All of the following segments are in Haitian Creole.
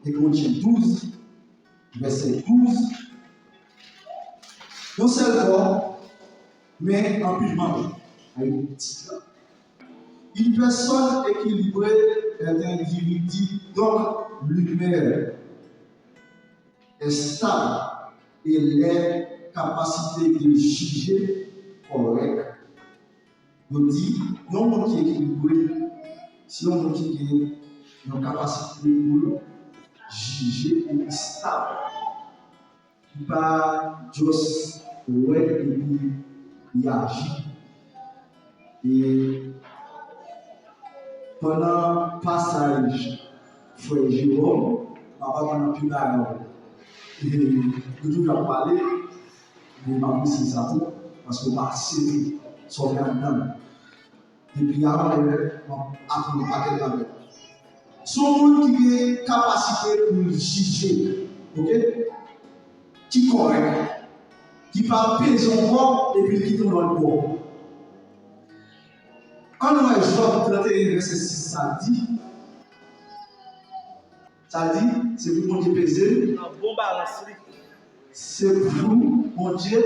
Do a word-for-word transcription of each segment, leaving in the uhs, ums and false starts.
De Korentyen douz, vèsè douz. Yon sèl kò, men anpil manm. Ay, tit la. Une personne équilibrée est un individu donc lumineux, stable et les capacités de juger correct. Yo di, yon moun ki ekilibre, se yon moun ki gen yon kapasite pou l jije epi stab. Li pa just wè epi li aji. E pandan pasaj frè Jerome, m ap aprann anpil bagay. E nou toujou ap pale, men m apresye sa tou, paske w pa sere sa w gen anndan l. Depi avan lè, m ap aprann yon pakèt bagay. Se yon moun ki gen kapasite pou l jije, oke? Ki kòrèk, ki pa peze yon bò epi l kite yon lòt bò. Ann wè Jòb trannteyen, vèsè sis, sa l di. Sa l di, se pou Bondye peze l. Nan bon balans li. Se pou Bondye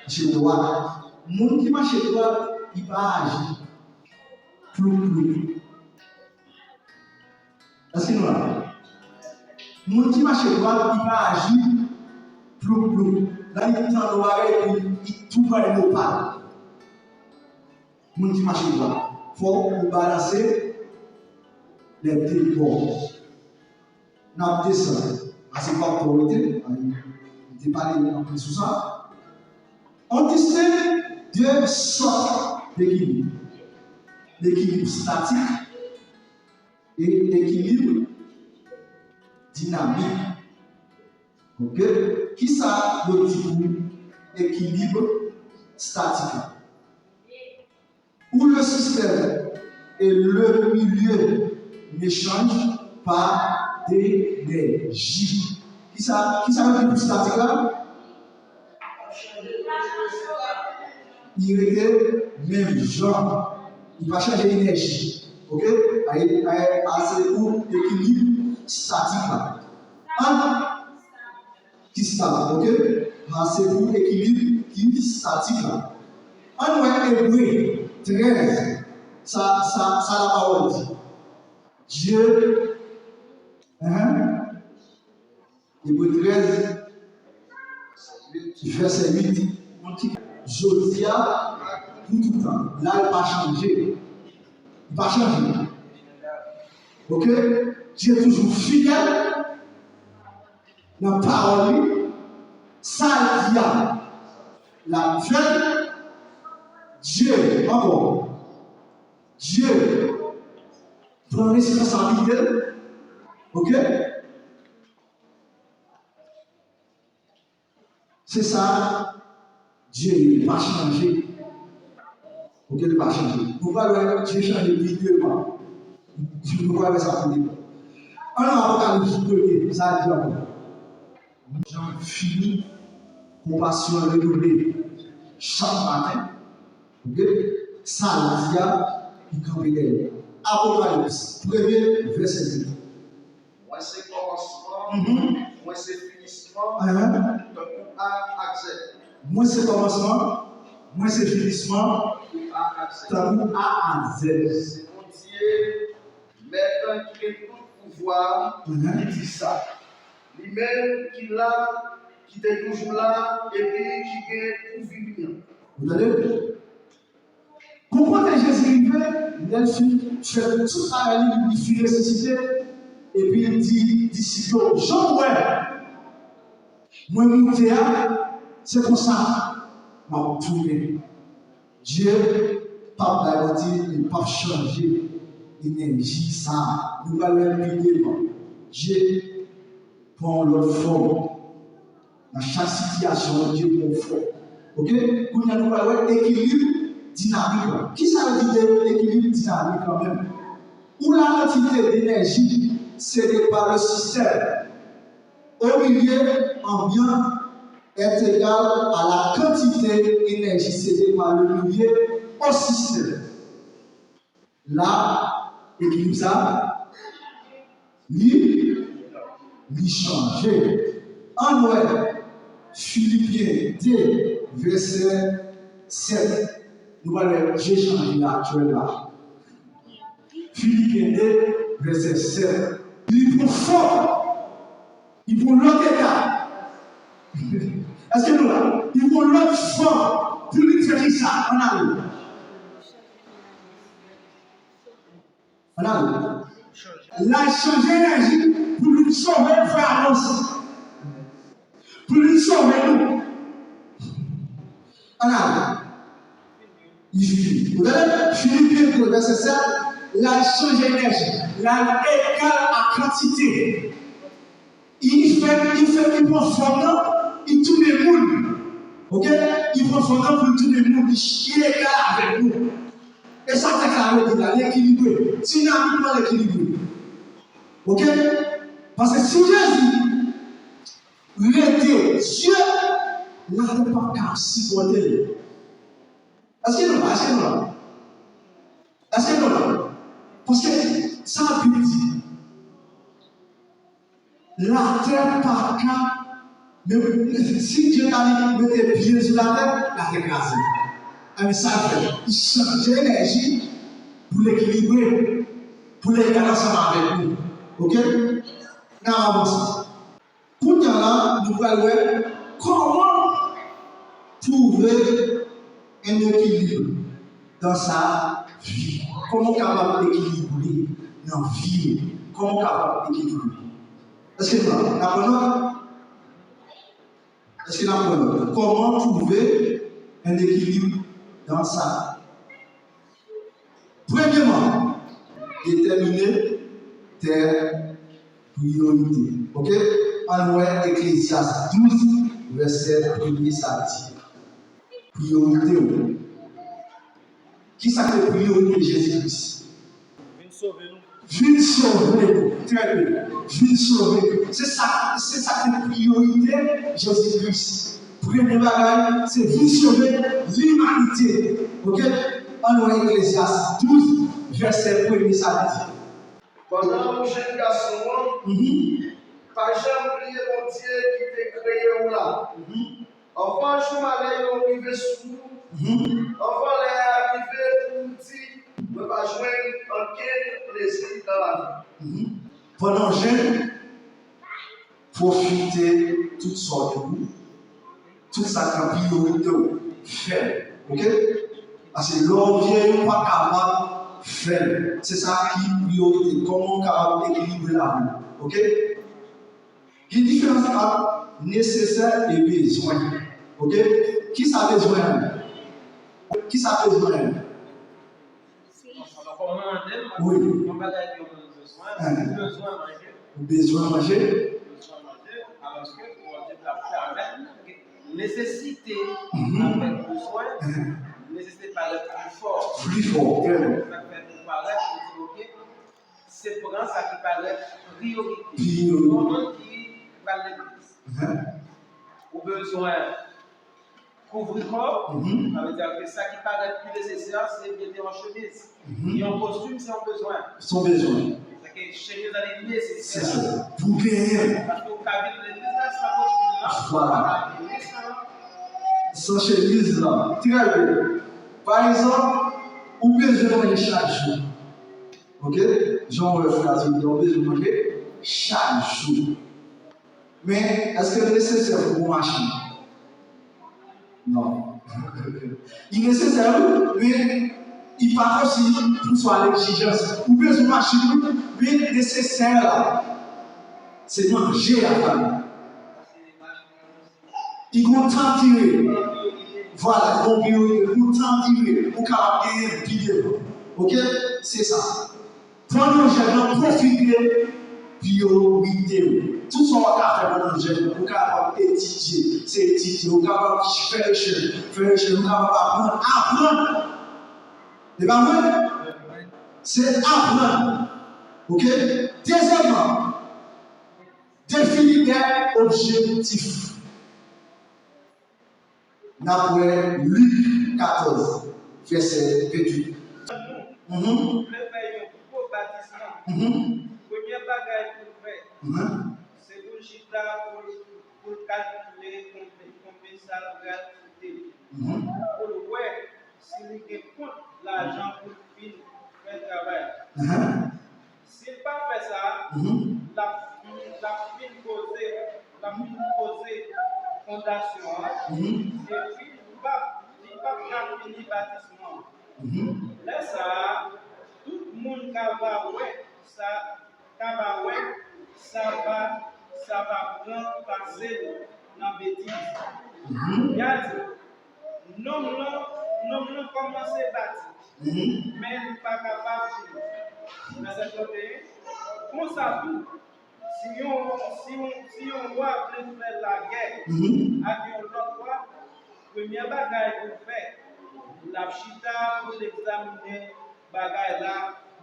mache dwat. Moun ki mache dwat, li pa aji ploup ploup. Èske nou la? Moun ki mache dwat, li pa aji ploup ploup. Lè li tande yon bagay, li, li tou bay mo pa l. Moun ki mache dwat, fò ou balanse lè de bò. N ap desann. Pase pa otorite, nou te pale anpil sou sa. On distingue deux sortes d'équilibre. L'équilibre statique et l'équilibre dynamique. Ok? Kisa yo di pou ekilib statik la? Où le système et le milieu ne changent pas d'énergie. Kisa, kisa yo di pou statik la? Li rete menm jan. Li pa chanje enèji. Ok? A, a, a se pou ekilib statik la. An, ki stab, ok? A se pou ekilib ki statik la. Ann wè Ebre trèz, sa, sa, sa lapawòl di. Dye, hein? Ebre trèz, vèsè uit, jodi a, pou tout tan. La, li pa chanje. Li pa chanje. Ok? Dye toujou fidèl nan pawòl li. Sa l di a, l ap fè l. Dye, ankò. Dye pran responsablite l. Ok? Se sa Dye ye, li pa chanje. Ok, li pa chanje. Nou pral wè Dye chanje pi devan. Nou pral wè sa pi devan. An nan Apokalips premye, sa di ankò. Jan fini, konpasyon l renouvle chak maten. Ok? Sa l di a, li kanpe dèyè. Apokalips premye, vèsè de. Mwen se kòmansman, mhm, mwen se finisman, ahan, tankou A ak Z. Mwen se kòmansman, mwen se finisman, tankou A ak Z. Tankou A ak Z. Se Bondye, Mèt ki gen tout pouvwa, mhm, ki di sa. Li menm ki la, ki te toujou la, epi ki gen pou vini an. Ou tande? Pou kote Jezi rive, lè l fin fè tout bagay li, li fin resisite, epi l di disip yo, jan w wè mwen moute a, se konsa m ap tounen. Dye p ap bay manti, li p ap chanje enèji sa a. Nou pral wè pi devan. Dye pran yon lòt fòm. Nan chak sitiyasyon, Dye pran yon fòm. Ok? Kounye a, nou pral wè ekilib dinamik la. Kisa yo di de ekilib dinamik la menm? Où la quantité d'énergie cédée par le système au milieu ambiant est égale à la quantité d'énergie cédée par le milieu au système. La, ekilib sa, li Li chanje. Ann wè Filipyen de, vèsè sèt. Nou pral wè je chanje aktyèl la. Filipyen de, vèsè sèt. Li pran fòm. Li pran lòt eta. Èske nou la? Li pran lòt fòm. Pou li fè kisa? Ann ale. Ann ale. L al chanje enèji pou l sove frè Alonso. Pou l sove nou. Ann ale. Li fini. Ou tande? Filipyen de, vèsè sèt, l al chanje enèji. L al egal a kantite. Li fè, li fè, li pran fòm nan, li tounen moun. Oke? Li pran fòm nan pou li tounen moun. Li, li egal avèk nou. E sa tèks la vle di la, li ekilibre. Dinamik lan ekilibre. Oke? Paske si Jezi rete Dye, latè p ap ka sipòte l. Èske nou la? Èske nou la? Èske nou la? Paske sa Bib di, latè pa ka, men si Dye ta vin mete pye l sou latè, latè kraze. Ebyen, sa l fè, li chanje enèji pou l ekilibre, pou l egal ansanm avèk nou. Oke? N ap avanse. Kounye a la, nou pral wè kòman trouver un équilibre dans sa vie. Kòman w kapab ekilibre nan vi w? Kòman w kapab ekilibre? Èske n ap pran nòt? Èske n ap pran nòt? Comment trouver un équilibre dans sa vie? Premyèman, déterminer tes priorités. Oke? Ann wè Eklezyas douz, vèsè premye, sa di. Priyorite w. Kisa k te priyorite Jezi Kris? Vin sove nou. Vin sove nou. Trè byen. Vin sove nou. Se sa, se sa k te priyorite Jezi Kris. Premye bagay, se vin sove limanite. Oke? Ann wè Eklezyas douz, vèsè premye, sa di. Pandan ou jèn gason an, pa janm bliye Bondye ki te kreye w la. Anvan jou malè yo rive sou ou, anvan lè a rive pou ou di, "Mwen pa jwenn ankenn plezi nan lavi." Pandan w jèn, pwofite tout sa w gen pou ou, tout sa k nan priyorite w, fè l. Oke? Paske lè w vye, ou pa kapab fè l. Se sa ki priyorite. Kòman w kapab ekilibre lavi w. Oke? Gen diferans ant nesesè e bezwen. Oke? Kisa bezwen an ye? Kisa bezwen an ye? Wi. Yon bagay ke moun bezwen, ou bezwen manje. Ou bezwen manje. Ou bezwen manje, alòske Bondye t ap pèmèt nou gen nesesite avèk bezwen, nesesite parèt pli fò. Pli fò, trè byen. Sa k fè nou parèt, nou di, "Oke, se pran sa ki parèt priyorite." Priyorite. Yon moun ki pral legliz, ou bezwen kouvri kò w, sa vle di ke sa ki parèt pi nesesè, se mete yon chemiz. Yon kostim, se yon bezwen. Se yon bezwen. Sèke chemiz la, li nesesè. Se sa. Pou genyen. Paske ou ka vin legliz la san kostim nan, ou pa ka vini san. San chemiz la. Trè byen. Pa egzanp, ou bezwen manje chak jou. Oke? Jan w wè fraz yo di, ou bezwen manje chak jou. Men, èske l nesesè pou w machin? Non. Li nesesè, wi, men li pa posib pou sa l egzijans. Ou bezwen machin, wi, men nesesè la, se manje a, fanmi. Li gon tan dire. Vwala, li gon priyorite, li gon tan dire. Ou kapab genyen l pi devan. Oke? Se sa. Pandan w jèn nan, pwofite priyorite w. Tout sa w ka fè pandan w jèn nan, ou kapab etidye, se etidye, ou kapab fè rechèch, fè rechèch, ou kapab aprann, aprann. E pa vre? Se aprann. Oke? Dezyèmman, defini de objektif. N ap wè Lik katòz, vèsè venntuit. Mhm. Ou vle fè yon gwo batisman. Mhm. Premye bagay pou w fè, mhm, chita pou l, pou l kalkile konbe-, konbe sa l pral koute li. Mhm. Pou l wè si li gen kont lajan pou l fin fè travay la. Mhm. Si l pa fè sa, mhm, l ap, l ap fin poze, l ap fin poze fondasyon an, mhm, epi li p ap, li p ap ka fini batisman an. Mhm. Lè sa a, tout moun ka va wè sa, ka va wè sa va, sa va pran pase l nan betiz. Mhm. Y a di, nonm lan, nonm lan kòmanse bati, mhm, men li pa kapab fini. Vèsè trannteyen, konsa tou, si yon, si yon, si yon wa vle fè lagè, mhm, ak yon lòt wa, premye bagay pou l fè, l ap chita pou l egzamine bagay la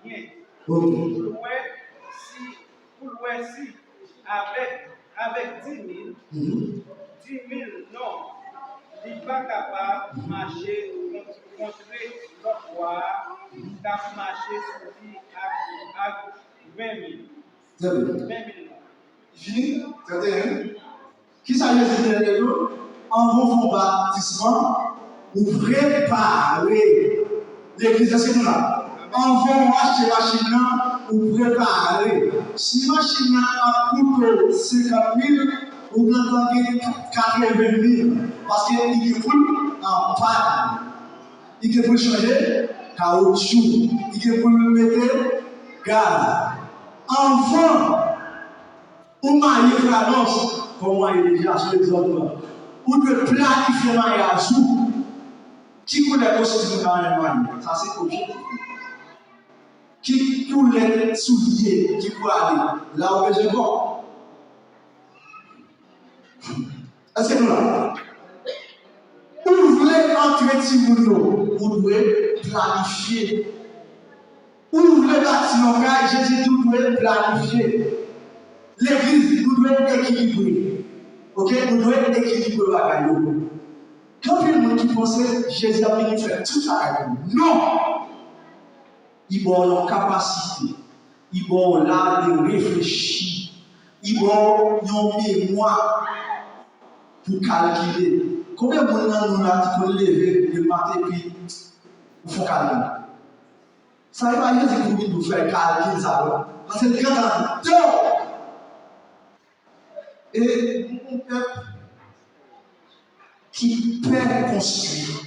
byen. Ok. Pou l wè si, pou l wè si avèk, avèk di mil, mhm, di mil nonm, li pa kapab, mhm, mache kont-, kontre lòt wa a k ap mache sou li ak, ak ven mil. Trè byen. Ven mil nonm. Fini? Trannteyen. Kisa Jezi di lè yo? Anvan w fè yon batisman, ou prepare legliz. Èske nou la? Anvan w achte machin nan, ou prepare. Si machin nan ap koute w senkant mil, ou gentan gen katreven mil. Paske li gen pou l an pàn. Li gen pou l chanje kawotchou. Li gen pou l mete gaz. Anvan ou marye, frè Alons, fò w marye deja, se egzanp lan. Ou dwe planifye maryaj ou. Ki koulè kostim ou ta renmen marye? Sa se objektif. Ki koulè soulye ki pou ale la ou bezwen bò? Èske nou la? Ou vle antre timoun yo, ou dwe planifye. Ou vle bati yon kay, Jezi di ou dwe planifye. Legliz, nou dwe ekilibre. Ok? Nou dwe ekilibre bagay yo. Gen anpil moun ki panse Jezi ap vini fè tout bagay pou nou. Non! Li ba w yon kapasite. Li ba w la de reflechi. Li ba w yon memwa pou kalkile. Konbyen moun nan nou la ki konn leve depi maten epi ou fè kalkil? Sa e pa Jezi ki pou vin pou fè kalkil sa yo. Paske li gentan anndan w. E nou yon pèp ki pè konstwi.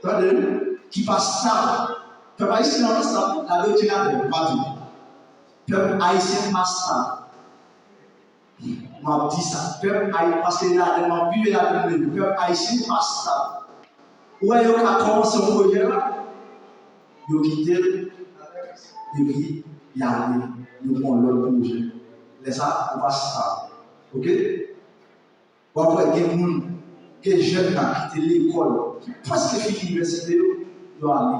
Tande, ki pa stab. Pèp ayisyen an pa stab. Lage w tire atè, pa tou. Pèp ayisyen pa stab. M ap di sa. Pèp ayi-, paske ladan m ap viv e ladan m leve. Pèp ayisyen pa stab. Ou wè yo ka kòmanse yon pwojè la, yo kite l, epi y ale, yo pran lòt pwojè. Lè sa, ou pa stab. Ok? W ap wè gen moun, gen jèn la ki te lekòl, ki prèske fini inivèsite yo, yo ale.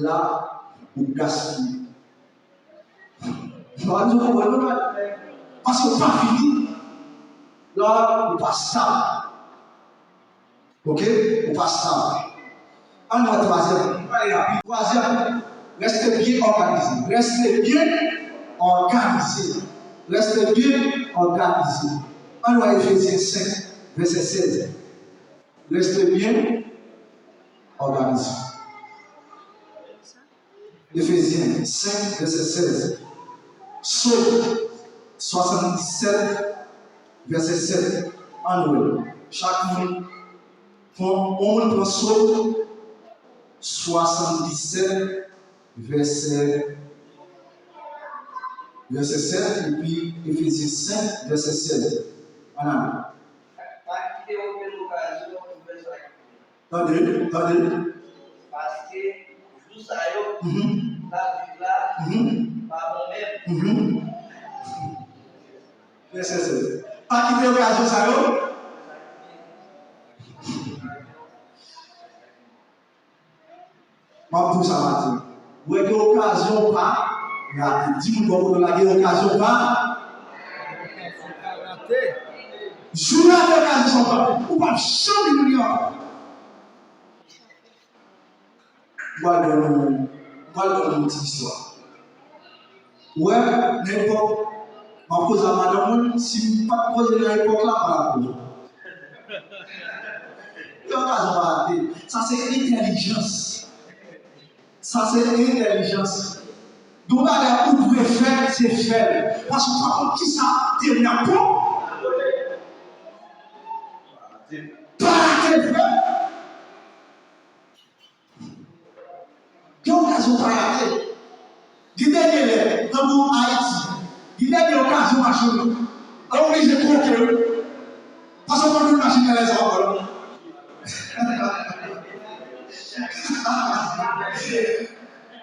La, ou gaspiye. Sa vle di w konprann nou, paske w pa fini. La, ou pa stab. Ok? Ou pa stab. Ann wè twazyèm. Pale rapid. Twazyèm. Reste bien organisé. Reste bien organisé. Reste bien organisé. Ann wè Efezyen senk, vèsè sèz. Reste bien organisé. Efezyen senk, vèsè sèz. Sòm swasanndisèt, vèsè sèt. Ann wè. Chak moun pran, yon moun pran Sòm swasanndisèt, vèsè, vèsè sèt, epi Efezyen senk, vèsè sèz. Ann ale. Pa kite okenn okazyon pou fè sa ki byen. Tande, tande. Paske jou sa yo, mhm, n ap viv la, mhm, pa bon menm. Mhm. Vèsè sèz. Pa kite okazyon sa yo. M ap di w sa maten. Ou wè gen okazyon ou pa rate. Di moun bò kote w la, gen okazyon ou pa rate. Jou rate okazyon sa ou pa, ou p ap janm vin li ankò. M pral ban nou, m pral ban nou yon ti istwa. Ou wè, nenpòt M ap koze ak madanm mwen, si m pa t koze nan epòk la, m pa t ap koze. Yon gazon pa rate. Sa se entèlijans. Sa se entèlijans. Yon bagay ou dwe fè, se fè l. Paske w pa konn kisa demen ap pran. Pa rate fè l. Gen okazyon pa rate. Gen dènye lè, tankou Ayiti, gen dènye okazyon machin ou, ou oblije twoke l. Paske w konn machin nan lè sa ankò.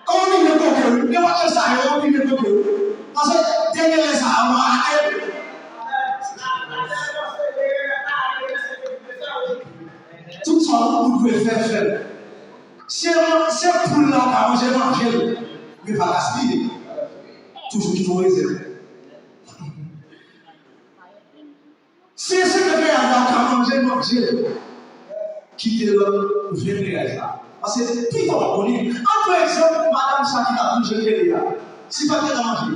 Ou oblije twoke l. Gen lè sa yo, ou oblije twoke l. Paske dènye lè sa a, ou pa rate. Tout sa ou dwe fè, fè l. Se, se poul la ou ka manje, manje l. Men pa gaspiye. Toujou kite yon rezèv. Se senkant reyal la ou ka manje, manje l. Kite lòt ven reyal la. Paske pita w ap konnen. An pran egzanp, madanm sa ki t ap manje reyal la. Si pa t gentan manje,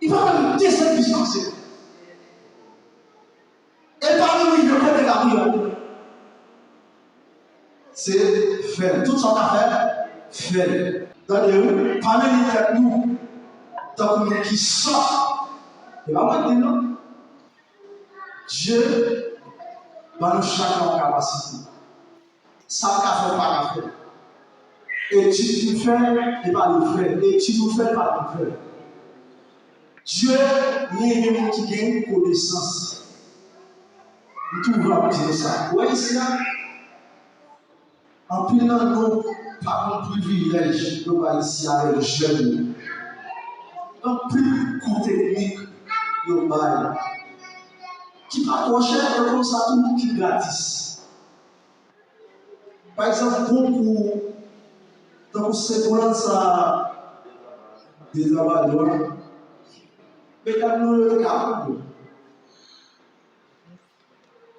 li pa t ap desann plis pase. E pa nou rive kote l ap rive. Se fè l. Tout sa w ka fè, fè l. Tande wi, pa mennen tèt nou tankou moun ki sòt. E pa mwen k di l non. Dye ban nou chak yon kapasite. Sa l ka fè, l pa ka fè. Etid nou fè, e pa li fè. Etid nou fè, e pa li fè. Dye renmen moun ki gen konesans. M toujou ap di nou sa. Ou wè isi a, anpil nan nou pa konn privilèj yo bay isi avèk jèn yo. Anpil kou teknik yo bay. Ki pa twò chè, men konsa tou ki gratis. Pa egzanp, konkou tankou Senk Golan sa, de travay dwat, medam nou yo te ka aprann yo.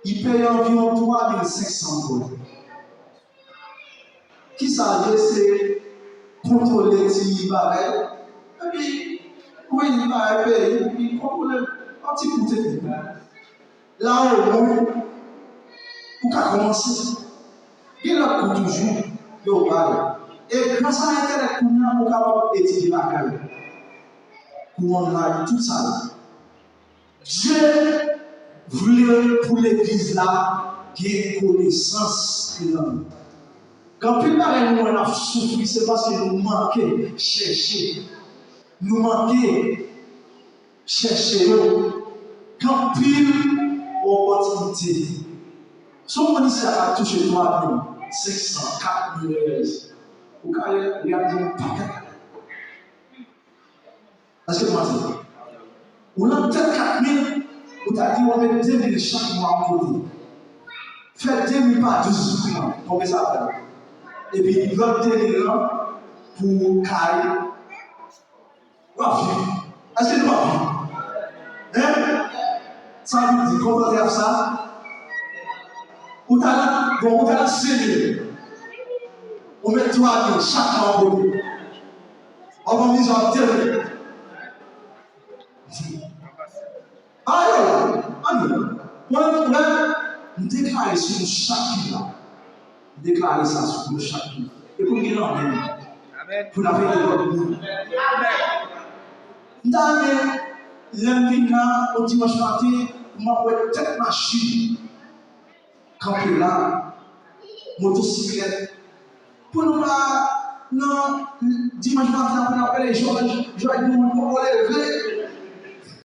Li peye anviwon twa mil senk san dola. Kisa l ye? Se kontwole ti bagay. Epi, wi, li peye, epi kontwole yon ti kou teknik. La omwen, ou ka kòmanse. Gen lòt kou toujou, yo bay. E gras a entènèt kounye a, ou kapab etidye lakay ou. Kou online, tout sa yo. Dye vle pou legliz la gen konesans, mezanmi. Gen anpil bagay nou wè n ap soufri, se paske nou manke chèche. Nou manke chèche yo. Gen anpil opòtinite. Si w konn isi a k ap touche twa mil senk san, kat mil reyèl, ou ka reyalize yon pakèt bagay. Èske nou pa di? Ou nan tèt kat mil, ou ta di w ap met de mil chak mwa yon kote. Fè de mil pa douz mwa, konbyen sa fè? Epi lòt de mil lan pou kay, w ap viv. Èske nou p ap viv? Hein? Sa vle di, kontrè a sa, ou ta nan, bon, ou ta nan Senyè. Ou met twa mil chak mwa yon kote. W ap anvize w ap tèlè. Ayo, ayo. Mwen, mwen, m deklare sou nou chak ki la. M deklare sa sou nou chak ki la. E pou n gen nan men nou. Pou n ap ede lòt moun. M ta renmen, lè m vin la, yon dimanch maten, pou m ap wè tèt machin kanpe la, motosiklèt. Pou nou pa nan dimanch maten apre n ap rele Jòj, Jòj di moun poko leve.